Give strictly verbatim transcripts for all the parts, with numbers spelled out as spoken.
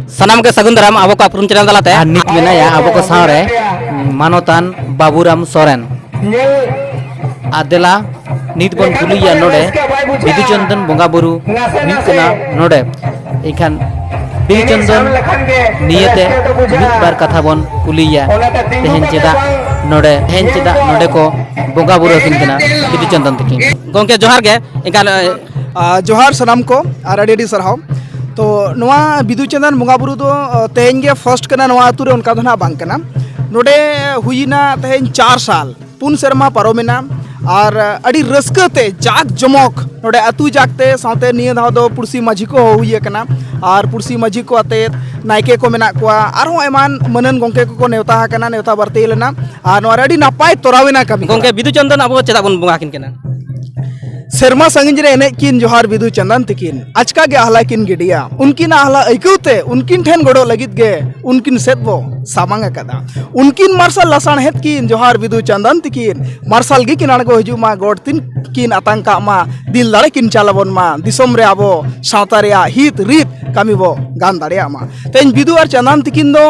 ᱥᱟᱱᱟᱢ ᱜᱮ ᱥᱟᱹᱜᱩᱱ ᱫᱟᱨᱟᱢ ᱟᱵᱚ ᱠᱚᱣᱟᱜ ᱩᱯᱨᱩᱢ ᱪᱮᱱᱮᱞ ᱛᱟᱞᱟᱛᱮ᱾ ᱟᱨ ᱱᱤᱛ ᱢᱮᱱᱟᱭᱟ ᱟᱵᱚ ᱠᱚ ᱥᱟᱶᱨᱮ ᱢᱟᱱᱚᱛᱟᱱ ᱵᱟᱵᱩᱨᱟᱢ ᱥᱚᱨᱮᱱ᱾ ᱟᱨ ᱫᱮᱞᱟ ᱱᱤᱛ ᱵᱚᱱ ᱠᱩᱞᱤᱭᱮᱭᱟ ᱱᱚᱰᱮ ᱵᱤᱫᱩ ᱪᱟᱸᱫᱟᱱ ᱵᱚᱸᱜᱟ ᱵᱩᱨᱩ ᱦᱩᱭᱩᱜ ᱠᱟᱱᱟ ᱱᱚᱰᱮ᱾ ᱮᱱᱠᱷᱟᱱ ᱵᱤᱫᱩ ᱪᱟᱸᱫᱟᱱ ᱱᱤᱭᱟᱹᱛᱮ ᱢᱤᱫ ᱵᱟᱨ ᱠᱟᱛᱷᱟ ᱵᱚᱱ ᱠᱩᱞᱤᱭᱮᱭᱟ, ᱛᱮᱦᱮᱧ ᱪᱮᱫᱟᱜ ᱱᱚᱰᱮ, ᱛᱮᱦᱮᱧ ᱪᱮᱫᱟᱜ ᱱᱚᱰᱮ ᱠᱚ ᱵᱚᱸᱜᱟ ᱵᱩᱨᱩ ᱟᱹᱠᱤᱱ ᱠᱟᱱᱟ ᱵᱤᱫᱩ ᱪᱟᱸᱫᱟᱱ ᱛᱟᱹᱠᱤᱱ? ᱜᱚᱢᱠᱮ ᱡᱚᱦᱟᱨ ᱜᱮ᱾ ᱮᱱᱠᱷᱟᱱ ᱟᱨ ᱡᱚᱦᱟᱨ ᱥᱟᱱᱟᱢ ᱠᱚ, ᱟᱨ ᱟᱹᱰᱤ ᱟᱹᱰᱤ ᱥᱟᱨᱦᱟᱣ᱾ ᱛᱚ ᱱᱚᱣᱟ ᱵᱤᱫᱩ ᱪᱟᱸᱫᱟᱱ ᱵᱚᱸᱜᱟ ᱵᱩᱨᱩ ᱫᱚ ᱛᱮᱦᱮᱧ ᱜᱮ ᱯᱷᱟᱥᱴ ᱠᱟᱱᱟ ᱱᱚᱣᱟ ᱟᱹᱛᱩ ᱨᱮ, ᱚᱱᱠᱟ ᱫᱚ ᱱᱟᱦᱟᱜ ᱵᱟᱝ ᱠᱟᱱᱟ᱾ ᱱᱚᱰᱮ ᱦᱩᱭᱱᱟ ᱛᱮᱦᱮᱧ ᱪᱟᱨ ᱥᱟᱞ, ᱯᱩᱱ ᱥᱮᱨᱢᱟ ᱯᱟᱨᱚᱢᱮᱱᱟ᱾ ᱟᱨ ᱟᱹᱰᱤ ᱨᱟᱹᱥᱠᱟᱹ ᱛᱮ ᱡᱟᱠ ᱡᱚᱢᱚᱠ ᱱᱚᱰᱮ ᱟᱹᱛᱩ ᱡᱟᱠ ᱛᱮ, ᱥᱟᱶᱛᱮ ᱱᱤᱭᱟᱹ ᱫᱷᱟᱣ ᱫᱚ ᱯᱩᱲᱥᱤ ᱢᱟᱹᱡᱷᱤ ᱠᱚ ᱦᱚᱦᱚ ᱦᱩᱭ ᱟᱠᱟᱱᱟ᱾ ᱟᱨ ᱯᱩᱲᱥᱤ ᱢᱟᱹᱡᱷᱤ ᱠᱚ ᱟᱛᱮ ᱱᱟᱭᱠᱮ ᱠᱚ ᱢᱮᱱᱟᱜ ᱠᱚᱣᱟ, ᱟᱨᱦᱚᱸ ᱮᱢᱟᱱ ᱢᱟᱹᱱᱟᱱ ᱜᱚᱢᱠᱮ ᱠᱚᱠᱚ ᱱᱮᱣᱛᱟ ᱟᱠᱟᱱᱟ, ᱱᱮᱣᱛᱟ ᱵᱟᱨᱛᱤ ᱞᱮᱱᱟ᱾ ᱟᱨ ᱱᱚᱣᱟ ᱨᱮ ᱟᱹᱰᱤ ᱱᱟᱯᱟᱭ ᱛᱚᱨᱟᱣ ᱮᱱᱟ ᱠᱟᱹᱢᱤ᱾ ᱜᱚᱢᱠᱮ, ᱵᱤᱫᱩ ᱪᱟᱸᱫᱟᱱ ᱟᱵᱚ ᱪᱮᱫᱟᱜ ᱵᱚᱱ ᱵᱚᱸᱜᱟ ᱟᱹᱠᱤᱱ ᱠᱟᱱᱟ? ᱥᱮᱨᱢᱟ ᱥᱟᱺᱜᱤᱧ ᱨᱮ ᱮᱱᱮᱡ ᱠᱤᱱ ᱡᱚᱦᱟᱨ ᱵᱤᱫᱩ ᱪᱟᱸᱫᱟᱱ ᱛᱤᱠᱤᱱ, ᱟᱪᱠᱟ ᱜᱮ ᱟᱦᱞᱟ ᱠᱤᱱ ᱜᱤᱰᱤᱭᱟ᱾ ᱩᱱᱠᱤᱱᱟᱜ ᱟᱦᱞᱟ ᱟᱹᱭᱠᱟᱹᱣ ᱛᱮ ᱩᱱᱠᱤᱱ ᱴᱷᱮᱱ ᱜᱚᱲᱚ ᱞᱟᱹᱜᱤᱫ ᱜᱮ ᱩᱱᱠᱤᱱ ᱥᱮᱫ ᱵᱚ ᱥᱟᱢᱟᱝ ᱟᱠᱟᱫᱟ᱾ ᱩᱱᱠᱤᱱ ᱢᱟᱨᱥᱟᱞ ᱞᱟᱥᱟᱬᱦᱮᱫ ᱠᱤᱱ ᱡᱚᱦᱟᱨ ᱵᱤᱫᱩ ᱪᱟᱸᱫᱟᱱ ᱛᱤᱠᱤᱱ, ᱢᱟᱨᱥᱟᱞ ᱜᱮ ᱠᱤᱱ ᱟᱬᱜᱚ ᱦᱤᱡᱩᱜ ᱢᱟ, ᱜᱚᱴ ᱛᱤᱱ ᱠᱤᱱ ᱟᱛᱟᱝ ᱠᱟᱜ ᱢᱟ, ᱫᱤᱞ ᱫᱟᱲᱮ ᱠᱤᱱ ᱪᱟᱞ ᱟᱵᱚᱱ ᱢᱟ, ᱫᱤᱥᱚᱢ ᱨᱮ ᱟᱵᱚ ᱥᱟᱶᱛᱟ ᱨᱮᱭᱟᱜ ᱦᱤᱛ ᱨᱤᱛ ᱠᱟᱹᱢᱤ ᱵᱚ ᱜᱟᱱ ᱫᱟᱲᱮᱭᱟᱜ ᱢᱟ᱾ ᱛᱮᱦᱮᱧ ᱵᱤᱫᱩ ᱟᱨ ᱪᱟᱸᱫᱟᱱ ᱛᱤᱠᱤᱱ ᱫᱚ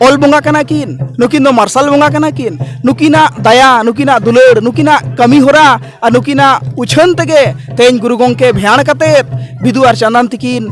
ᱚᱞ ᱵᱚᱸᱜᱟ ᱠᱟᱱᱟ ᱠᱤᱱ, ᱱᱩᱠᱤᱱ ᱫᱚ ᱢᱟᱨᱥᱟᱞ ᱵᱚᱸᱜᱟ ᱠᱟᱱᱟ ᱠᱤᱱ᱾ ᱱᱩᱠᱤᱱᱟᱜ ᱫᱟᱭᱟ, ᱱᱩᱠᱤᱱᱟᱜ ᱫᱩᱞᱟᱹᱲ, ᱱᱩᱠᱤᱱᱟᱜ ᱠᱟᱹᱢᱤ ᱦᱚᱨᱟ ᱟᱨ ᱱᱩᱠᱤᱱᱟᱜ ᱩᱪᱷᱟᱹᱱ ᱛᱮᱜᱮ ᱛᱮᱦᱮᱧ ᱜᱩᱨᱩ ᱜᱚᱢᱠᱮ ᱵᱷᱮᱭᱟᱲ ᱠᱟᱛᱮᱫ ᱵᱤᱫᱩ ᱟᱨ ᱪᱟᱸᱫᱟᱱ ᱛᱤᱠᱤᱱ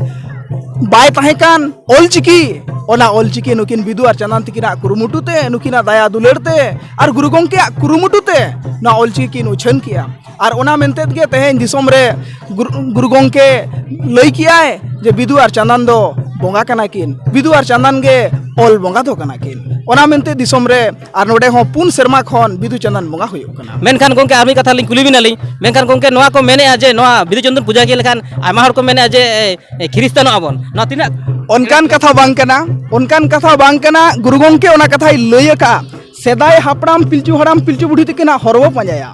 ᱵᱟᱭ ᱛᱟᱦᱮᱸ ᱠᱟᱱ ᱚᱞᱪᱤᱠᱤ, ᱚᱱᱟ ᱚᱞᱪᱤᱠᱤ ᱱᱩᱠᱤᱱ ᱵᱤᱫᱩ ᱟᱨ ᱪᱟᱸᱫᱟᱱ ᱛᱤᱠᱤᱱᱟᱜ ᱠᱩᱨᱩᱢᱩᱴᱩ ᱛᱮ, ᱱᱩᱠᱤᱱᱟᱜ ᱫᱟᱭᱟ ᱫᱩᱞᱟᱹᱲ ᱛᱮ ᱟᱨ ᱜᱩᱨᱩ ᱜᱚᱢᱠᱮᱭᱟᱜ ᱠᱩᱨᱩᱢᱩᱴᱩ ᱛᱮ ᱱᱚᱣᱟ ᱚᱞᱪᱤᱠᱤ ᱠᱤᱱ ᱩᱪᱷᱟᱹᱱ ᱠᱮᱜᱼᱟ᱾ ᱟᱨ ᱚᱱᱟ ᱢᱮᱱᱛᱮᱫ ᱜᱮ ᱛᱮᱦᱮᱧ ᱫᱤᱥᱚᱢ ᱨᱮ ᱜᱩᱨᱩ, ᱜᱩᱨᱩ ᱜᱚᱢᱠᱮ ᱞᱟᱹᱭ ᱠᱮᱜᱼᱟᱭ ᱡᱮ ᱵᱤᱫᱩ ᱟᱨ ᱪᱟᱸᱫᱟᱱ ᱫᱚ ᱵᱚᱸᱜᱟ ᱠᱟᱱᱟ ᱠᱤᱱ, ᱵᱤᱫᱩ ᱟᱨ ᱪᱟᱸᱫᱟᱱ ᱜᱮ ᱚᱞ ᱵᱚᱸᱜᱟ ᱫᱚ ᱠᱟᱱᱟ ᱠᱤᱱ᱾ ᱚᱱᱟ ᱢᱮᱱᱛᱮ ᱫᱤᱥᱚᱢ ᱨᱮ ᱟᱨ ᱱᱚᱰᱮ ᱦᱚᱸ ᱯᱩᱱ ᱥᱮᱨᱢᱟ ᱠᱷᱚᱱ ᱵᱤᱫᱩ ᱪᱟᱸᱫᱟᱱ ᱵᱚᱸᱜᱟ ᱦᱩᱭᱩᱜ ᱠᱟᱱᱟ᱾ ᱢᱮᱱᱠᱷᱟᱱ ᱜᱚᱢᱠᱮ, ᱟᱨ ᱢᱤᱫ ᱠᱟᱛᱷᱟ ᱞᱤᱧ ᱠᱩᱞᱤ ᱵᱤᱱᱟᱞᱤᱧ, ᱢᱮᱱᱠᱷᱟᱱ ᱜᱚᱢᱠᱮ, ᱱᱚᱣᱟ ᱠᱚ ᱢᱮᱱᱮᱫᱼᱟ ᱡᱮ ᱱᱚᱣᱟ ᱵᱤᱫᱩ ᱪᱟᱸᱫᱟᱱ ᱯᱩᱡᱟᱹ ᱜᱮ ᱞᱮᱠᱷᱟᱱ ᱟᱭᱢᱟ ᱦᱚᱲ ᱠᱚ ᱢᱮᱱᱮᱫᱼᱟ ᱡᱮ, ᱮ, ᱮ, ᱠᱷᱨᱤᱥᱴᱟᱱᱚᱜ ᱟᱵᱚᱱ, ᱱᱚᱣᱟ ᱛᱤᱱᱟᱹᱜ? ᱚᱱᱠᱟᱱ ᱠᱟᱛᱷᱟ ᱵᱟᱝ ᱠᱟᱱᱟ, ᱚᱱᱠᱟᱱ ᱠᱟᱛᱷᱟ ᱵᱟᱝ ᱠᱟᱱᱟ᱾ ᱜᱩᱨᱩ ᱜᱚᱢᱠᱮ ᱚᱱᱟ ᱠᱟᱛᱷᱟᱭ ᱞᱟᱹᱭ ᱟᱠᱟᱫᱼᱟ, ᱥᱮᱫᱟᱭ ᱦᱟᱯᱲᱟᱢ ᱯᱤᱞᱪᱩ ᱦᱟᱲᱟᱢ ᱯᱤᱞᱪᱩ ᱵᱩᱰᱷᱤ ᱛᱤᱠᱤᱱᱟᱜ ᱦᱚᱨ ᱵᱚ ᱯᱟᱸᱡᱟᱭᱟ᱾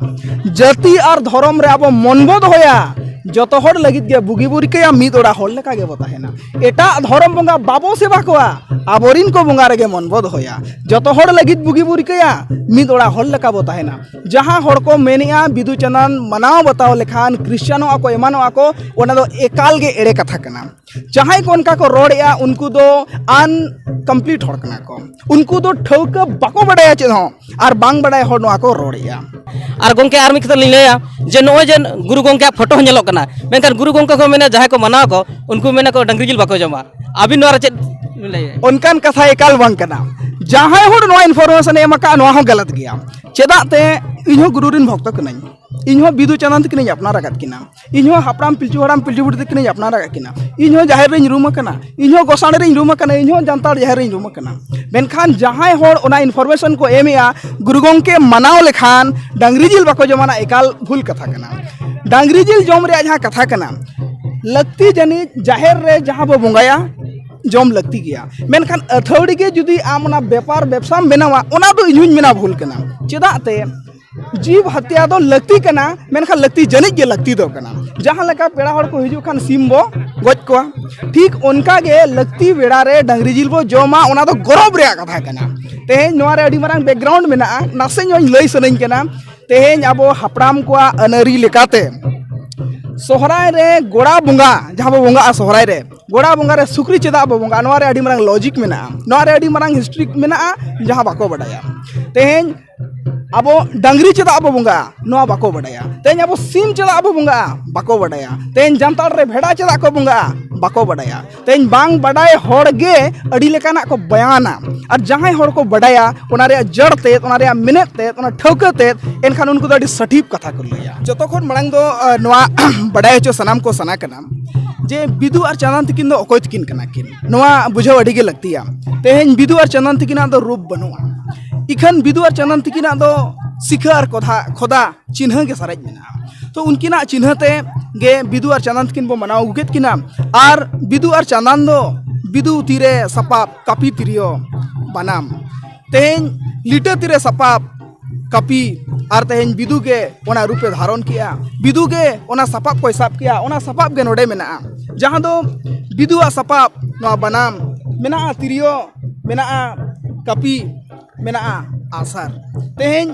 ᱡᱟᱹᱛᱤ ᱟᱨ ᱫᱷᱚᱨᱚᱢ ᱨᱮ ᱟᱵᱚ ᱢᱚᱱ ᱵᱚ ᱫᱚᱦᱚᱭᱟ, ᱡᱚᱛᱚ ᱦᱚᱲ ᱞᱟᱹᱜᱤᱫ ᱜᱮ ᱵᱩᱜᱤ ᱵᱚ ᱨᱤᱠᱟᱹᱭᱟ, ᱢᱤᱫ ᱚᱲᱟᱜ ᱦᱚᱲ ᱞᱮᱠᱟ ᱜᱮᱵᱚ ᱛᱟᱦᱮᱱᱟ᱾ ᱮᱴᱟᱜ ᱫᱷᱚᱨᱚᱢ ᱵᱚᱸᱜᱟ ᱵᱟᱵᱚ ᱥᱮᱵᱟ ᱠᱚᱣᱟ, ᱟᱵᱚᱨᱤᱱ ᱠᱚ ᱵᱚᱸᱜᱟ ᱨᱮᱜᱮ ᱢᱚᱱ ᱵᱚ ᱫᱚᱦᱚᱭᱟ᱾ ᱡᱚᱛᱚ ᱦᱚᱲ ᱞᱟᱹᱜᱤᱫ ᱵᱩᱜᱤ ᱵᱚ ᱨᱤᱠᱟᱹᱭᱟ, ᱢᱤᱫ ᱚᱲᱟᱜ ᱦᱚᱲ ᱞᱮᱠᱟ ᱵᱚ ᱛᱟᱦᱮᱱᱟ᱾ ᱡᱟᱦᱟᱸ ᱦᱚᱲ ᱠᱚ ᱢᱮᱱᱮᱜᱼᱟ ᱵᱤᱫᱩ ᱪᱟᱸᱫᱟᱱ ᱢᱟᱱᱟᱣ ᱵᱟᱛᱟᱣ ᱞᱮᱠᱷᱟᱱ ᱠᱷᱨᱤᱥᱪᱟᱱᱚᱜᱼᱟ ᱠᱚ, ᱮᱢᱟᱱᱚᱜᱼᱟ ᱠᱚ, ᱚᱱᱟ ᱫᱚ ᱮᱠᱟᱞ ᱜᱮ ᱮᱲᱮ ᱠᱟᱛᱷᱟ ᱠᱟᱱᱟ᱾ ᱡᱟᱦᱟᱸᱭ ᱠᱚ ᱚᱱᱠᱟ ᱠᱚ ᱨᱚᱲᱮᱜᱼᱟ, ᱩᱱᱠᱩ ᱫᱚ ᱟᱱᱠᱚᱢᱯᱞᱤᱴ ᱦᱚᱲ ᱠᱟᱱᱟ ᱠᱚ᱾ ᱩᱱᱠᱩ ᱫᱚ ᱴᱷᱟᱹᱣᱠᱟᱹ ᱵᱟᱠᱚ ᱵᱟᱰᱟᱭᱟ ᱪᱮᱫ ᱦᱚᱸ, ᱟᱨ ᱵᱟᱝ ᱵᱟᱰᱟᱭ ᱦᱚᱲ ᱱᱚᱣᱟ ᱠᱚ ᱨᱚᱲᱮᱜᱼᱟ᱾ ᱟᱨ ᱜᱚᱢᱠᱮ, ᱟᱨ ᱢᱤᱫ ᱠᱟᱛᱷᱟ ᱞᱤᱧ ᱞᱟᱹᱭᱟ ᱡᱮ ᱱᱚᱜᱼᱚᱭ ᱡᱮ ᱜᱩᱨᱩ ᱜᱚᱢᱠᱮᱭᱟᱜ ᱯᱷᱳᱴᱳ ᱦᱚᱸ ᱧᱮᱞᱚᱜ ᱠᱟᱱᱟ, ᱢᱮᱱᱠᱷᱟᱱ ᱜᱩᱨᱩ ᱜᱚᱢᱠᱮ ᱠᱚ ᱢᱮᱱᱟ, ᱡᱟᱦᱟᱸᱭ ᱠᱚ ᱢᱟᱱᱟᱣ ᱠᱚ, ᱩᱱᱠᱩ ᱢᱮᱱᱟ ᱠᱚ ᱰᱟᱹᱝᱨᱤ ᱡᱤᱞ ᱵᱟᱠᱚ ᱡᱚᱢᱟ᱾ ᱟᱹᱵᱤᱱ ᱱᱚᱣᱟ ᱨᱮ ᱪᱮᱫ ᱵᱤᱱ ᱞᱟᱹᱭᱟ? ᱚᱱᱠᱟᱱ ᱠᱟᱛᱷᱟ ᱮᱠᱟᱞ ᱵᱟᱝ ᱠᱟᱱᱟ᱾ ᱡᱟᱦᱟᱸᱭ ᱦᱚᱲ ᱱᱚᱣᱟ ᱤᱱᱯᱷᱚᱨᱢᱮᱥᱚᱱ ᱮ ᱮᱢ ᱟᱠᱟᱫᱼᱟ, ᱱᱚᱣᱟ ᱦᱚᱸ ᱜᱟᱞᱟᱛ ᱜᱮᱭᱟ᱾ ᱪᱮᱫᱟᱜ ᱛᱮ? ᱤᱧ ᱦᱚᱸ ᱜᱩᱨᱩ ᱨᱮᱱ ᱵᱷᱚᱠᱛᱚ ᱠᱟᱹᱱᱟᱹᱧ, ᱤᱧ ᱦᱚᱸ ᱵᱤᱫᱩ ᱪᱟᱸᱫᱟᱱ ᱛᱟᱹᱠᱤᱱᱤᱧ ᱟᱯᱱᱟᱨ ᱟᱠᱟᱫ ᱠᱤᱱᱟ, ᱤᱧ ᱦᱚᱸ ᱦᱟᱯᱲᱟᱢ ᱯᱤᱞᱪᱩ ᱦᱟᱲᱟᱢ ᱯᱤᱞᱪᱩ ᱵᱩᱲᱦᱤ ᱛᱟᱹᱠᱤᱱᱤᱧ ᱟᱯᱱᱟᱨ ᱟᱠᱟᱫ ᱠᱤᱱᱟ, ᱤᱧ ᱦᱚᱸ ᱡᱟᱦᱮᱨ ᱨᱮᱧ ᱨᱩᱢ ᱟᱠᱟᱱᱟ, ᱤᱧ ᱦᱚᱸ ᱜᱚᱸᱥᱟᱲᱮ ᱨᱮᱧ ᱨᱩᱢ ᱟᱠᱟᱱᱟ, ᱤᱧ ᱦᱚᱸ ᱡᱟᱱᱛᱟᱲ ᱡᱟᱦᱮᱨ ᱨᱮᱧ ᱨᱩᱢ ᱟᱠᱟᱱᱟ᱾ ᱢᱮᱱᱠᱷᱟᱱ ᱡᱟᱦᱟᱸᱭ ᱦᱚᱲ ᱚᱱᱟ ᱤᱱᱯᱷᱚᱨᱢᱮᱥᱚᱱ ᱠᱚ ᱮᱢᱮᱜᱼᱟ, ᱜᱩᱨᱩ ᱜᱚᱢᱠᱮ ᱢᱟᱱᱟᱣ ᱞᱮᱠᱷᱟᱱ ᱰᱟᱝᱨᱤ ᱡᱤᱞ ᱵᱟᱠᱚ ᱡᱚᱢᱟ, ᱚᱱᱟ ᱮᱠᱟᱞ ᱵᱷᱩᱞ ᱠᱟᱛᱷᱟ ᱠᱟᱱᱟ᱾ ᱰᱟᱝᱨᱤ ᱡᱤᱞ ᱡᱚᱢ ᱨᱮᱭᱟᱜ ᱡᱟᱦᱟᱸ ᱠᱟᱛᱷᱟ ᱠᱟᱱᱟ, ᱞᱟᱹᱠᱛᱤ ᱡᱟᱹᱱᱤᱡ ᱡᱟᱦᱮᱨ ᱨᱮ ᱡᱟᱦᱟᱸ ᱵᱚ ᱵᱚᱸᱜᱟᱭᱟ, ᱡᱚᱢ ᱞᱟᱹᱠᱛᱤ ᱜᱮᱭᱟ᱾ ᱢᱮᱱᱠᱷᱟᱱ ᱟᱹᱛᱷᱟᱹᱣᱲᱤ ᱜᱮ ᱡᱩᱫᱤ ᱟᱢ ᱚᱱᱟ ᱵᱮᱯᱟᱨ ᱵᱮᱵᱥᱟᱢ ᱵᱮᱱᱟᱣᱟ, ᱚᱱᱟ ᱫᱚ ᱤᱧ ᱦᱚᱸᱧ ᱢᱮᱱᱟ ᱵᱷᱩᱞ ᱠᱟᱱᱟ᱾ ᱪᱮᱫᱟᱜ ᱛᱮ? ᱡᱤᱵᱽ ᱦᱟᱛᱭᱟ ᱫᱚ ᱞᱟᱹᱠᱛᱤ ᱠᱟᱱᱟ, ᱢᱮᱱᱠᱷᱟᱱ ᱞᱟᱹᱠᱛᱤ ᱡᱟᱹᱱᱤᱡ ᱜᱮ ᱞᱟᱹᱠᱛᱤ ᱫᱚ ᱠᱟᱱᱟ᱾ ᱡᱟᱦᱟᱸ ᱞᱮᱠᱟ ᱯᱮᱲᱟ ᱦᱚᱲ ᱠᱚ ᱦᱤᱡᱩᱜ ᱠᱷᱟᱱ ᱥᱤᱢ ᱵᱚ ᱜᱚᱡ ᱠᱚᱣᱟ, ᱴᱷᱤᱠ ᱚᱱᱠᱟ ᱜᱮ ᱞᱟᱹᱠᱛᱤ ᱵᱮᱲᱟ ᱨᱮ ᱰᱟᱹᱝᱨᱤ ᱡᱤᱞ ᱵᱚ ᱡᱚᱢᱟ, ᱚᱱᱟ ᱫᱚ ᱜᱚᱨᱚᱵᱽ ᱨᱮᱭᱟᱜ ᱠᱟᱛᱷᱟ ᱠᱟᱱᱟ᱾ ᱛᱮᱦᱮᱧ ᱱᱚᱣᱟ ᱨᱮ ᱟᱹᱰᱤ ᱢᱟᱨᱟᱝ ᱵᱮᱠᱜᱨᱟᱣᱩᱱᱰ ᱢᱮᱱᱟᱜᱼᱟ, ᱱᱟᱥᱮ ᱧᱚᱜ ᱤᱧ ᱞᱟᱹᱭ ᱥᱟᱱᱟᱧ ᱠᱟᱱᱟ᱾ ᱛᱮᱦᱮᱧ ᱟᱵᱚ ᱦᱟᱯᱲᱟᱢ ᱠᱚᱣᱟᱜ ᱟᱹᱱ ᱟᱹᱨᱤ ᱞᱮᱠᱟᱛᱮ ᱥᱚᱦᱨᱟᱭ ᱨᱮ ᱜᱚᱲᱟ ᱵᱚᱸᱜᱟ, ᱡᱟᱦᱟᱸ ᱵᱚ ᱵᱚᱸᱜᱟᱜᱼᱟ ᱥᱚᱦᱨᱟᱭ ᱨᱮ, ᱜᱚᱲᱟ ᱵᱚᱸᱜᱟ ᱨᱮ ᱥᱩᱠᱨᱤ ᱪᱮᱫᱟᱜ ᱵᱚ ᱵᱚᱸᱜᱟᱜᱼᱟ? ᱱᱚᱣᱟ ᱨᱮ ᱟᱹᱰᱤ ᱢᱟᱨᱟᱝ ᱞᱚᱡᱤᱠ ᱢᱮᱱᱟᱜᱼᱟ, ᱱᱚᱣᱟ ᱨᱮ ᱟᱹᱰᱤ ᱢᱟᱨᱟᱝ ᱦᱤᱥᱴᱨᱤ ᱢᱮᱱᱟᱜᱼᱟ, ᱡᱟᱦᱟᱸ ᱵᱟᱠᱚ ᱵᱟᱰᱟᱭᱟ᱾ ᱛᱮᱦᱮᱧ ᱟᱵᱚ ᱰᱟᱝᱨᱤ ᱪᱮᱫᱟᱜ ᱵᱚ ᱵᱚᱸᱜᱟᱜᱼᱟ? ᱱᱚᱣᱟ ᱵᱟᱠᱚ ᱵᱟᱰᱟᱭᱟ᱾ ᱛᱮᱦᱮᱧ ᱟᱵᱚ ᱥᱤᱢ ᱪᱮᱫᱟᱜ ᱵᱚ ᱵᱚᱸᱜᱟᱜᱼᱟ? ᱵᱟᱠᱚ ᱵᱟᱰᱟᱭᱟ᱾ ᱛᱮᱦᱮᱧ ᱡᱟᱱᱛᱟᱲ ᱨᱮ ᱵᱷᱮᱰᱟ ᱪᱮᱫᱟᱜ ᱠᱚ ᱵᱚᱸᱜᱟᱜᱼᱟ? ᱵᱟᱠᱚ ᱵᱟᱰᱟᱭᱟ᱾ ᱛᱮᱦᱮᱧ ᱵᱟᱝ ᱵᱟᱰᱟᱭ ᱦᱚᱲ ᱜᱮ ᱟᱹᱰᱤ ᱞᱮᱠᱟᱱᱟᱜ ᱠᱚ ᱵᱚᱭᱟᱱᱟ, ᱟᱨ ᱡᱟᱦᱟᱸᱭ ᱦᱚᱲ ᱠᱚ ᱵᱟᱰᱟᱭᱟ ᱚᱱᱟ ᱨᱮᱭᱟᱜ ᱡᱟᱲ ᱛᱮᱫ, ᱚᱱᱟ ᱨᱮᱭᱟᱜ ᱢᱮᱱᱮᱫ ᱛᱮᱫ, ᱚᱱᱟ ᱴᱷᱟᱹᱣᱠᱟᱹ ᱛᱮᱫ, ᱮᱱᱠᱷᱟᱱ ᱩᱱᱠᱩ ᱫᱚ ᱟᱹᱰᱤ ᱥᱚᱴᱷᱤᱠ ᱠᱟᱛᱷᱟ ᱠᱚ ᱞᱟᱹᱭᱟ᱾ ᱡᱚᱛᱚ ᱠᱷᱚᱱ ᱢᱟᱲᱟᱝ ᱫᱚ, ᱟᱸ, ᱱᱚᱣᱟ ᱵᱟᱰᱟᱭ ᱦᱚᱪᱚ ᱥᱟᱱᱟᱢ ᱠᱚ ᱥᱟᱱᱟ ᱠᱟᱱᱟ ᱡᱮ ᱵᱤᱫᱩ ᱟᱨ ᱪᱟᱸᱫᱟᱱ ᱛᱤᱠᱤᱱ ᱫᱚ ᱚᱠᱚᱭ ᱛᱤᱠᱤᱱ ᱠᱟᱱᱟ ᱠᱤᱱ? ᱱᱚᱣᱟ ᱵᱩᱡᱷᱟᱹᱣ ᱟᱹᱰᱤ ᱜᱮ ᱞᱟᱹᱠᱛᱤᱭᱟ᱾ ᱛᱮᱦᱮᱧ ᱵᱤᱫᱩ ᱟᱨ ᱪᱟᱸᱫᱟᱱ ᱛᱤᱠᱤᱱᱟᱜ ᱫᱚ ᱨᱩᱯ ᱵᱟᱹᱱᱩᱜᱼᱟ, ᱤᱠᱷᱟᱹᱱ ᱵᱤᱫᱩ ᱟᱨ ᱪᱟᱸᱫᱟᱱ ᱛᱤᱠᱤᱱᱟᱜ ᱫᱚ ᱥᱤᱠᱷᱟᱹ ᱟᱨ ᱠᱚᱫᱷᱟ ᱠᱷᱚᱫᱟ ᱪᱤᱱᱦᱟᱹ ᱜᱮ ᱥᱟᱨᱮᱡ ᱢᱮᱱᱟᱜᱼᱟ᱾ ᱛᱚ, ᱩᱱᱠᱤᱱᱟᱜ ᱪᱤᱱᱦᱟᱹ ᱛᱮ ᱜᱮ ᱵᱤᱫᱩ ᱟᱨ ᱪᱟᱸᱫᱟᱱ ᱛᱤᱠᱤᱱ ᱵᱚ ᱢᱟᱱᱟᱣ ᱟᱹᱜᱩ ᱠᱮᱫ ᱠᱤᱱᱟ᱾ ᱟᱨ ᱵᱤᱫᱩ ᱟᱨ ᱪᱟᱸᱫᱟᱱ ᱫᱚ ᱵᱤᱫᱩ ᱛᱤᱨᱮ ᱥᱟᱯᱟᱵ, ᱠᱟᱹᱯᱤ ᱛᱤᱨᱭᱳ ᱵᱟᱱᱟᱢ, ᱛᱮᱦᱮᱧ ᱞᱤᱴᱟᱹ ᱛᱤᱨᱮ ᱥᱟᱯᱟᱵ, ᱠᱟᱹᱯᱤ, ᱟᱨ ᱛᱮᱦᱮᱧ ᱵᱤᱫᱩ ᱜᱮ ᱚᱱᱟ ᱨᱩᱯᱮ ᱫᱷᱟᱨᱚᱱ ᱠᱮᱜᱼᱟ, ᱵᱤᱫᱩ ᱜᱮ ᱚᱱᱟ ᱥᱟᱯᱟᱵ ᱠᱚᱭ ᱥᱟᱵ ᱠᱮᱜᱼᱟ᱾ ᱚᱱᱟ ᱥᱟᱯᱟᱵ ᱜᱮ ᱱᱚᱰᱮ ᱢᱮᱱᱟᱜᱼᱟ, ᱡᱟᱦᱟᱸ ᱫᱚ ᱵᱤᱫᱩᱣᱟᱜ ᱥᱟᱯᱟᱵ, ᱱᱚᱣᱟ ᱵᱟᱱᱟᱢ ᱢᱮᱱᱟᱜᱼᱟ, ᱛᱤᱨᱭᱳ ᱢᱮᱱᱟᱜᱼᱟ, ᱠᱟᱹᱯᱤ ᱢᱮᱱᱟᱜᱼᱟ, ᱟᱜᱼᱥᱟᱨ᱾ ᱛᱮᱦᱮᱧ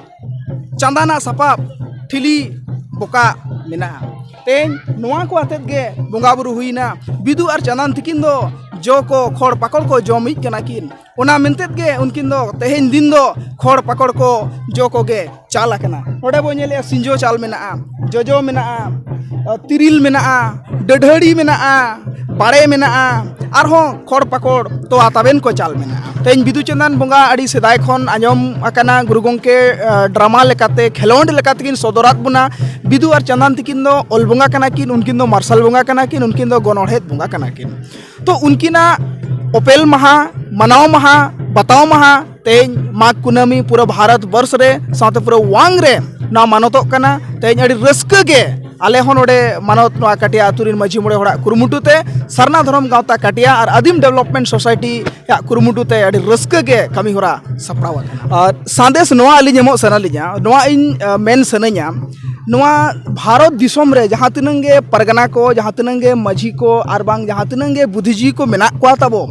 ᱪᱟᱸᱫᱟᱱᱟᱜ ᱥᱟᱯᱟᱵ, ᱴᱷᱤᱞᱤ, ᱵᱚᱠᱟᱜ ᱢᱮᱱᱟᱜᱼᱟ᱾ ᱛᱮᱦᱮᱧ ᱱᱚᱣᱟ ᱠᱚ ᱟᱛᱮᱫ ᱜᱮ ᱵᱚᱸᱜᱟ ᱵᱩᱨᱩ ᱦᱩᱭᱱᱟ᱾ ᱵᱤᱫᱩ ᱟᱨ ᱪᱟᱸᱫᱟᱱ ᱛᱤᱠᱤᱱ ᱫᱚ ᱡᱚ ᱠᱚ, ᱠᱷᱚᱲ ᱯᱟᱠᱚᱲ ᱠᱚ ᱡᱚᱢᱤᱡ ᱠᱟᱱᱟ ᱠᱤᱱ᱾ ᱚᱱᱟ ᱢᱮᱱᱛᱮᱫ ᱜᱮ ᱩᱱᱠᱤᱱ ᱫᱚ ᱛᱮᱦᱮᱧ ᱫᱤᱱ ᱫᱚ ᱠᱷᱚᱲ ᱯᱟᱠᱚᱲ ᱠᱚ, ᱡᱚ ᱠᱚᱜᱮ ᱪᱟᱞ ᱟᱠᱟᱱᱟ᱾ ᱱᱚᱰᱮ ᱵᱚᱱ ᱧᱮᱞᱮᱜᱼᱟ, ᱥᱤᱸᱡᱚ ᱪᱟᱞ ᱢᱮᱱᱟᱜᱼᱟ, ᱡᱚᱡᱚ ᱢᱮᱱᱟᱜᱼᱟ, ᱛᱤᱨᱤᱞ ᱢᱮᱱᱟᱜᱼᱟ, ᱰᱟᱹᱰᱷᱟᱹᱲᱤ ᱢᱮᱱᱟᱜᱼᱟ, ᱵᱟᱲᱮ ᱢᱮᱱᱟᱜᱼᱟ, ᱟᱨᱦᱚᱸ ᱠᱷᱚᱲ ᱯᱟᱠᱚᱲ ᱛᱚᱣᱟ ᱛᱟᱵᱮᱱ ᱠᱚ ᱪᱟᱞ ᱢᱮᱱᱟᱜᱼᱟ᱾ ᱛᱮᱦᱮᱧ ᱵᱤᱫᱩ ᱪᱟᱸᱫᱟᱱ ᱵᱚᱸᱜᱟ ᱟᱹᱰᱤ ᱥᱮᱫᱟᱭ ᱠᱷᱚᱱ ᱟᱸᱡᱚᱢ ᱟᱠᱟᱱᱟ, ᱜᱩᱨᱩ ᱜᱚᱢᱠᱮ, ᱟᱸ, ᱰᱨᱟᱢᱟ ᱞᱮᱠᱟᱛᱮ, ᱠᱷᱮᱞᱳᱸᱰ ᱞᱮᱠᱟ ᱛᱮᱠᱤᱱ ᱥᱚᱫᱚᱨᱟᱫ ᱵᱚᱱᱟ᱾ ᱵᱤᱫᱩ ᱟᱨ ᱪᱟᱸᱫᱟᱱ ᱛᱤᱠᱤᱱ ᱫᱚ ᱚᱞ ᱵᱚᱸᱜᱟ ᱠᱟᱱᱟ ᱠᱤᱱ, ᱩᱱᱠᱤᱱ ᱫᱚ ᱢᱟᱨᱥᱟᱞ ᱵᱚᱸᱜᱟ ᱠᱟᱱᱟ ᱠᱤᱱ, ᱩᱱᱠᱤᱱ ᱫᱚ ᱜᱚᱱᱚᱲᱦᱮᱫ ᱵᱚᱸᱜᱟ ᱠᱟᱱᱟ ᱠᱤᱱ᱾ ᱛᱚ ᱩᱱᱠᱤᱱᱟᱜ ᱚᱯᱮᱞ ᱢᱟᱦᱟ, ᱢᱟᱱᱟᱣ ᱢᱟᱦᱟ, ᱛᱮᱦᱮᱧ ᱢᱟᱜᱽ ᱠᱩᱱᱟᱹᱢᱤ ᱯᱩᱨᱟᱹ ᱵᱷᱟᱨᱚᱛ ᱵᱚᱨᱥ ᱨᱮ ᱥᱟᱶᱛᱮ ᱯᱩᱨᱟᱹ ᱣᱟᱝ ᱨᱮ ᱱᱚᱣᱟ ᱢᱟᱱᱚᱛᱚᱜ ᱠᱟᱱᱟ᱾ ᱛᱮᱦᱮᱧ ᱟᱹᱰᱤ ᱨᱟᱹᱥᱠᱟᱹ ᱜᱮ ᱟᱞᱮ ᱦᱚᱸ ᱱᱚᱰᱮ ᱢᱟᱱᱚᱛ, ᱱᱚᱣᱟ ᱠᱟᱴᱤᱭᱟ ᱟᱹᱛᱩ ᱨᱮᱱ ᱢᱟᱹᱡᱷᱤ ᱢᱚᱬᱮ ᱦᱚᱲᱟᱜ ᱠᱩᱨᱩᱢᱩᱴᱩ ᱛᱮ ᱥᱟᱨᱱᱟ ᱫᱷᱚᱨᱚᱢ ᱜᱟᱶᱛᱟ ᱠᱟᱴᱤᱭᱟ ᱟᱨ ᱟᱹᱫᱤᱢ ᱰᱮᱵᱷᱞᱚᱯᱢᱮᱱᱴ ᱥᱳᱥᱟᱭᱴᱤ ᱟᱜ ᱠᱩᱨᱩᱢᱩᱴᱩ ᱛᱮ ᱟᱹᱰᱤ ᱨᱟᱹᱥᱠᱟᱹ ᱜᱮ ᱠᱟᱹᱢᱤ ᱦᱚᱨᱟ ᱥᱟᱯᱲᱟᱣ ᱟᱠᱟᱱᱟ᱾ ᱟᱨ ᱥᱟᱸᱫᱮᱥ ᱱᱚᱣᱟ ᱟᱹᱞᱤᱧ ᱮᱢᱚᱜ ᱥᱟᱱᱟ ᱞᱤᱧᱟ, ᱱᱚᱣᱟ ᱤᱧ, ᱟ, ᱢᱮᱱ ᱥᱟᱱᱟᱧᱟ, ᱱᱚᱣᱟ ᱵᱷᱟᱨᱚᱛ ᱫᱤᱥᱚᱢ ᱨᱮ ᱡᱟᱦᱟᱸ ᱛᱤᱱᱟᱹᱝ ᱜᱮ ᱯᱟᱨᱜᱟᱱᱟ ᱠᱚ, ᱡᱟᱦᱟᱸ ᱛᱤᱱᱟᱹᱝ ᱜᱮ ᱢᱟᱹᱡᱷᱤ ᱠᱚ, ᱟᱨ ᱵᱟᱝ ᱡᱟᱦᱟᱸ ᱛᱤᱱᱟᱹᱝ ᱜᱮ ᱵᱩᱫᱷᱤᱡᱤᱵᱤ ᱠᱚ ᱢᱮᱱᱟᱜ ᱠᱚᱣᱟ ᱛᱟᱵᱚ,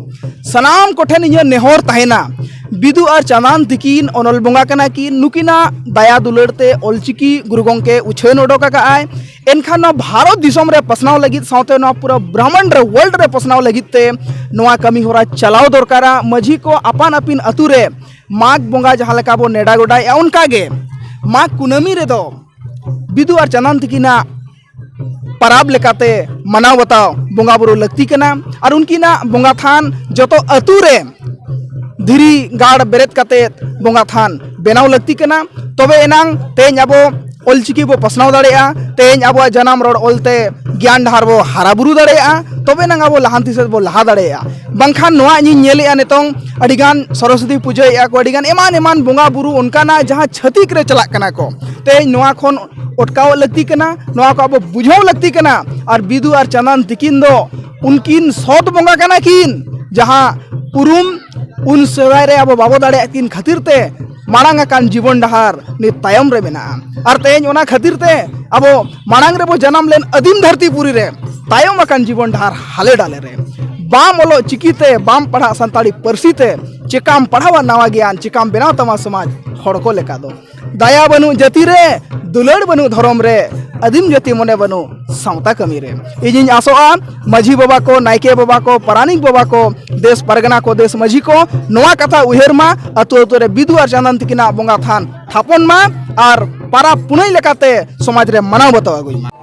ᱥᱟᱱᱟᱢ ᱠᱚᱴᱷᱮᱱ ᱤᱧᱟᱹᱜ ᱱᱮᱦᱚᱨ ᱛᱟᱦᱮᱱᱟ, ᱵᱤᱫᱩ ᱟᱨ ᱪᱟᱸᱫᱟᱱ ᱛᱤᱠᱤᱱ ᱚᱱᱚᱞ ᱵᱚᱸᱜᱟ ᱠᱟᱱᱟ ᱠᱤᱱ, ᱱᱩᱠᱤᱱᱟᱜ ᱫᱟᱭᱟ ᱫᱩᱞᱟᱹᱲ ᱛᱮ ᱚᱞᱪᱤᱠᱤ ᱜᱩᱨᱩ ᱜᱚᱢᱠᱮ ᱩᱪᱷᱟᱹᱱ ᱚᱰᱚᱠ ᱟᱠᱟᱫ ᱟᱭ᱾ ᱮᱱᱠᱷᱟᱱ ᱱᱚᱣᱟ ᱵᱷᱟᱨᱚᱛ ᱫᱤᱥᱚᱢ ᱨᱮ ᱯᱟᱥᱱᱟᱣ ᱞᱟᱹᱜᱤᱫ ᱥᱟᱶᱛᱮ ᱱᱚᱣᱟ ᱯᱩᱨᱟᱹ ᱵᱨᱟᱦᱢᱟᱱᱰ ᱨᱮ, ᱣᱟᱨᱞᱰ ᱨᱮ ᱯᱟᱥᱱᱟᱣ ᱞᱟᱹᱜᱤᱫ ᱛᱮ ᱱᱚᱣᱟ ᱠᱟᱹᱢᱤ ᱦᱚᱨᱟ ᱪᱟᱞᱟᱣ ᱫᱚᱨᱠᱟᱨᱟ᱾ ᱢᱟᱹᱡᱷᱤ ᱠᱚ ᱟᱯᱟᱱ ᱟᱹᱯᱤᱱ ᱟᱹᱛᱩ ᱨᱮ ᱢᱟᱜᱽ ᱵᱚᱸᱜᱟ ᱡᱟᱦᱟᱸ ᱞᱮᱠᱟ ᱵᱚᱱ ᱱᱮᱰᱟ ᱜᱚᱰᱟᱭᱮᱫᱼᱟ, ᱚᱱᱠᱟ ᱜᱮ ᱢᱟᱜᱽ ᱠᱩᱱᱟᱹᱢᱤ ᱨᱮᱫᱚ ᱵᱤᱫᱩ ᱟᱨ ᱪᱟᱸᱫᱟᱱ ᱛᱤᱠᱤᱱᱟᱜ ᱯᱟᱨᱟᱵᱽ ᱞᱮᱠᱟᱛᱮ ᱢᱟᱱᱟᱣ ᱵᱟᱛᱟᱣ ᱵᱚᱸᱜᱟ ᱵᱩᱨᱩ ᱞᱟᱹᱠᱛᱤ ᱠᱟᱱᱟ᱾ ᱟᱨ ᱩᱱᱠᱤᱱᱟᱜ ᱵᱚᱸᱜᱟ ᱛᱷᱟᱱ ᱡᱚᱛᱚ ᱟᱹᱛᱩ ᱨᱮ ᱫᱷᱤᱨᱤ ᱜᱟᱲ ᱵᱮᱨᱮᱫ ᱠᱟᱛᱮ ᱵᱚᱸᱜᱟ ᱛᱷᱟᱱ ᱵᱮᱱᱟᱣ ᱞᱟᱹᱠᱛᱤ ᱠᱟᱱᱟ᱾ ᱛᱚᱵᱮ ᱮᱱᱟᱝ ᱛᱮᱦᱮᱧ ᱟᱵᱚ ᱚᱞᱪᱤᱠᱤ ᱵᱚ ᱯᱟᱥᱱᱟᱣ ᱫᱟᱲᱮᱭᱟᱜᱼᱟ, ᱛᱮᱦᱮᱧ ᱟᱵᱚᱣᱟᱜ ᱡᱟᱱᱟᱢ ᱨᱚᱲ ᱚᱞᱛᱮ ᱜᱮᱭᱟᱱ ᱰᱟᱦᱟᱨ ᱵᱚ ᱦᱟᱨᱟ ᱵᱩᱨᱩ ᱫᱟᱲᱮᱭᱟᱜᱼᱟ, ᱛᱚᱵᱮ ᱮᱱᱟᱝ ᱟᱵᱚ ᱞᱟᱦᱟᱱᱛᱤ ᱥᱮᱫ ᱵᱚ ᱞᱟᱦᱟ ᱫᱟᱲᱮᱭᱟᱜᱼᱟ᱾ ᱵᱟᱝᱠᱷᱟᱱ ᱱᱚᱣᱟ ᱤᱧᱤᱧ ᱧᱮᱞᱮᱜᱼᱟ, ᱱᱤᱛᱚᱝ ᱟᱹᱰᱤᱜᱟᱱ ᱥᱚᱨᱚᱥᱚᱛᱤ ᱯᱩᱡᱟᱹᱭᱮᱫᱼᱟ ᱠᱚ, ᱟᱹᱰᱤᱜᱟᱱ ᱮᱢᱟᱱ ᱮᱢᱟᱱ ᱵᱚᱸᱜᱟ ᱵᱩᱨᱩ ᱚᱱᱠᱟᱱᱟᱜ ᱡᱟᱦᱟᱸ ᱪᱷᱟᱹᱛᱤᱠ ᱨᱮ ᱪᱟᱞᱟᱜ ᱠᱟᱱᱟ ᱠᱚ᱾ ᱛᱮᱦᱮᱧ ᱱᱚᱣᱟ ᱠᱷᱚᱱ ᱚᱴᱠᱟᱣᱚᱜ ᱞᱟᱹᱠᱛᱤ ᱠᱟᱱᱟ, ᱱᱚᱣᱟ ᱠᱚ ᱟᱵᱚ ᱵᱩᱡᱷᱟᱹᱣ ᱞᱟᱹᱠᱛᱤ ᱠᱟᱱᱟ᱾ ᱟᱨ ᱵᱤᱫᱩ ᱟᱨ ᱪᱟᱸᱫᱟᱱ ᱛᱤᱠᱤᱱ ᱫᱚ ᱩᱱᱠᱤᱱ ᱥᱚᱛ ᱵᱚᱸᱜᱟ ᱠᱟᱱᱟ ᱠᱤᱱ, ᱡᱟᱦᱟᱸ ᱩᱨᱩᱢ ᱩᱱ ᱥᱮᱫᱟᱭ ᱨᱮ ᱟᱵᱚ ᱵᱟᱵᱚ ᱫᱟᱲᱮᱭᱟᱜ ᱠᱤᱱ ᱠᱷᱟᱹᱛᱤᱨ ᱛᱮ ᱢᱟᱲᱟᱝ ᱟᱠᱟᱱ ᱡᱤᱵᱚᱱ ᱰᱟᱦᱟᱨ ᱱᱤᱛ ᱛᱟᱭᱚᱢ ᱨᱮ ᱢᱮᱱᱟᱜᱼᱟ᱾ ᱟᱨ ᱛᱮᱦᱮᱧ ᱚᱱᱟ ᱠᱷᱟᱹᱛᱤᱨ ᱛᱮ ᱟᱵᱚ ᱢᱟᱲᱟᱝ ᱨᱮᱵᱚ ᱡᱟᱱᱟᱢ ᱞᱮᱱ ᱟᱹᱫᱤᱢ ᱫᱷᱟᱹᱨᱛᱤ ᱯᱩᱨᱤ ᱨᱮ ᱛᱟᱭᱚᱢ ᱟᱠᱟᱱ ᱡᱤᱵᱚᱱ ᱰᱟᱦᱟᱨ ᱦᱟᱞᱮ ᱰᱟᱞᱮ ᱨᱮ, ᱵᱟᱢ ᱚᱞᱚᱜ ᱪᱤᱠᱤ ᱛᱮ, ᱵᱟᱢ ᱯᱟᱲᱦᱟᱜ ᱥᱟᱱᱛᱟᱲᱤ ᱯᱟᱹᱨᱥᱤ ᱛᱮ, ᱪᱮᱠᱟᱢ ᱯᱟᱲᱦᱟᱣᱟ ᱱᱟᱣᱟ ᱜᱮᱭᱟᱱ, ᱪᱮᱠᱟᱢ ᱵᱮᱱᱟᱣ ᱛᱟᱢᱟ ᱥᱚᱢᱟᱡᱽ ᱦᱚᱲ ᱠᱚ ᱞᱮᱠᱟ ᱫᱚ? ᱫᱟᱭᱟ ᱵᱟᱹᱱᱩᱜ ᱡᱟᱹᱛᱤ ᱨᱮ, ᱫᱩᱞᱟᱹᱲ ᱵᱟᱹᱱᱩᱜ ᱫᱷᱚᱨᱚᱢ ᱨᱮ, ᱟᱹᱫᱤᱢ ᱡᱟᱹᱛᱤ ᱢᱚᱱᱮ ᱵᱟᱹᱱᱩᱜ ᱥᱟᱶᱛᱟ ᱠᱟᱹᱢᱤ ᱨᱮ᱾ ᱤᱧᱤᱧ ᱟᱥᱚᱜᱼᱟ, ᱢᱟᱹᱡᱷᱤ ᱵᱟᱵᱟ ᱠᱚ, ᱱᱟᱭᱠᱮ ᱵᱟᱵᱟ ᱠᱚ, ᱯᱟᱨᱟᱱᱤᱠ ᱵᱟᱵᱟ ᱠᱚ, ᱫᱮᱥ ᱯᱟᱨᱜᱟᱱᱟ ᱠᱚ, ᱫᱮᱥ ᱢᱟᱹᱡᱷᱤ ᱠᱚ, ᱱᱚᱣᱟ ᱠᱟᱛᱷᱟ ᱩᱭᱦᱟᱹᱨ ᱢᱟ, ᱟᱹᱛᱩ ᱟᱹᱛᱩ ᱨᱮ ᱵᱤᱫᱩ ᱟᱨ ᱪᱟᱸᱫᱟᱱ ᱛᱤᱠᱤᱱᱟᱜ ᱵᱚᱸᱜᱟ ᱛᱷᱟᱱ ᱛᱷᱟᱯᱚᱱ ᱢᱟ ᱟᱨ ᱯᱟᱨᱟᱵᱽ ᱯᱩᱱᱟᱹᱭ ᱞᱮᱠᱟᱛᱮ ᱥᱚᱢᱟᱡᱽ ᱨᱮ ᱢᱟᱱᱟᱣ ᱵᱟᱛᱟᱣ ᱟᱹᱜᱩᱭ ᱢᱟ᱾